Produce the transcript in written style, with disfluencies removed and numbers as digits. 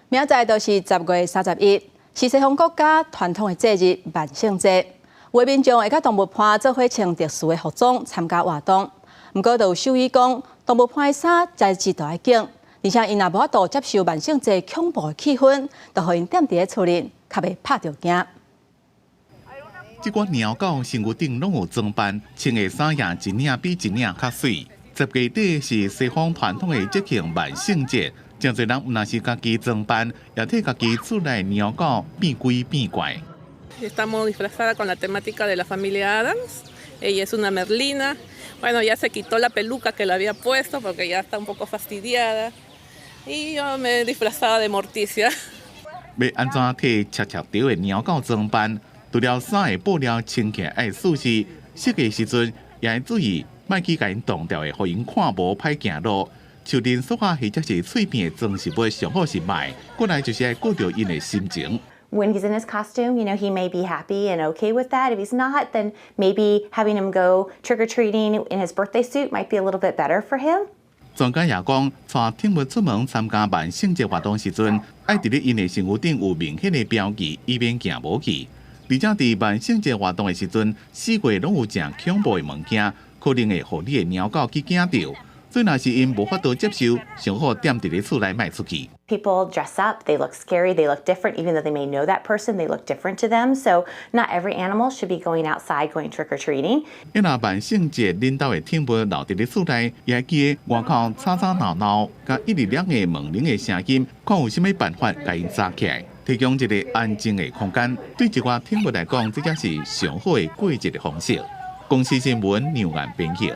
明仔載就是10月31，是西方國家傳統的節日萬聖節。有的民眾會佮動物伴做伙穿特殊的服裝參加活動。毋過，就有獸醫講，動物伴的衫材質都愛揀，而且𪜶若無法度接受萬聖節恐怖的氣氛，就予𪜶踮佇咧厝裡，較袂拍著驚。這寡貓狗身軀頂攏有裝扮，穿的衫也一領比一領較媠。10月底是西方傳統的節慶萬聖節，誠濟人毋但是家己裝扮，也替家己厝內貓狗變鬼變怪。 Estamos disfrazada con la temática de la familia Addams. Ella es una Merlina. Bueno, ya se quitó la peluca que le había puesto porque ya está un poco fastidiada. Y yo me he disfrazada de Morticia. 欲按怎替赤赤著的貓狗裝扮？除了衫的布料穿起來愛舒適，設計時陣也愛注意，莫去共𪜶動著會予𪜶看無歹行路。樹林索仔或者是碎片的裝飾物上好是莫，過來就是愛顧著𪜶的心情。 When he's in his costume, he may be happy and okay with that. If he's not, then maybe having him go trick-or-treating in his birthday suit might be a little bit better for him. 專家也講，帶寵物出門參加萬聖節活動時陣，愛佇咧𪜶的身軀頂有明顯的標記，以免行無去。而且佇萬聖節活動的時陣，四圍攏有誠恐怖的物件，可能會予你的貓狗去驚著。所以若是𪜶無法度接受，上好踮佇咧厝內莫出去。 People dress up, they look scary, they look different, even though they may know that person, they look different to them. So not every animal should be going outside going trick or treating. 啊若萬聖節恁兜的寵物留佇咧厝內，也會記得外口吵吵鬧鬧，佮一直亮的門鈴的聲音，看有啥物辦法共𪜶紮起來，提供一個安靜的空間。對一寡寵物來講，這才是上好的過節的方式。公視新聞劉岩編譯。